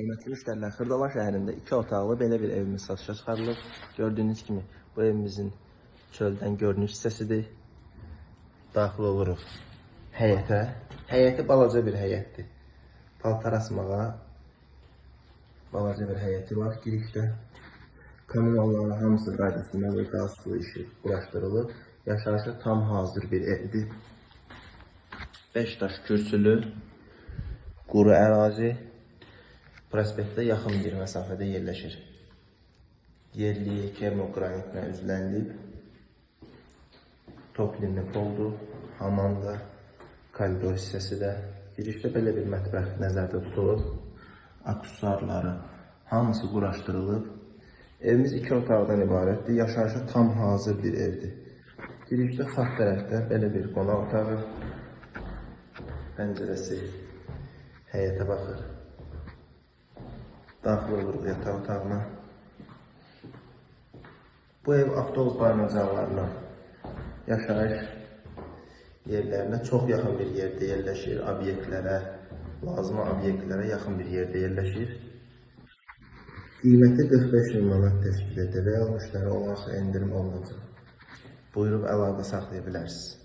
Hörmətli müştərilər, Xırdalan şəhərində 2 otaqlı belə bir evimiz satışa çıxarılıb. Gördüyünüz kimi bu evimizin çöldən görünüş hissəsidir. Daxil oluruq həyətə. Həyəti balaca bir həyətdir. Paltar asmağa balaca bir həyəti var girişdə. Kommunalların hamısı qaydasında və qaz, su, işıq quraşdırılıb. Yaşayışa tam hazır bir evdir. 5 daş kürsülü, quru ərazi, prospektə yaxın bir məsafədə yerləşir. Yerliyi kermoqranitlə üzlənilib. Toplinli poldur, hamam da, koridor hissəsi də. Girişdə belə bir mətbəx nəzərdə tutulub. Aksesuarları hamısı quraşdırılıb. Evimiz 2 otaqdan ibarətdir. Yaşayışa tam hazır bir evdir. Girişdə sağ tərəfdə belə bir qonaq otağı, pəncərəsi həyətə baxır. Daxil oluruq yataq otağına. Bu ev avtobus dayanacaqlarına, yaşayış yerlərinə çox yaxın bir yerdə yerləşir. Obyektlərə, lazımi obyektlərə yaxın bir yerdə yerləşir. Qiyməti 45 min manat təşkil edir. Real müştəri olarsa endirim olunacaq. Buyurub əlaqə saxlaya bilərsiniz.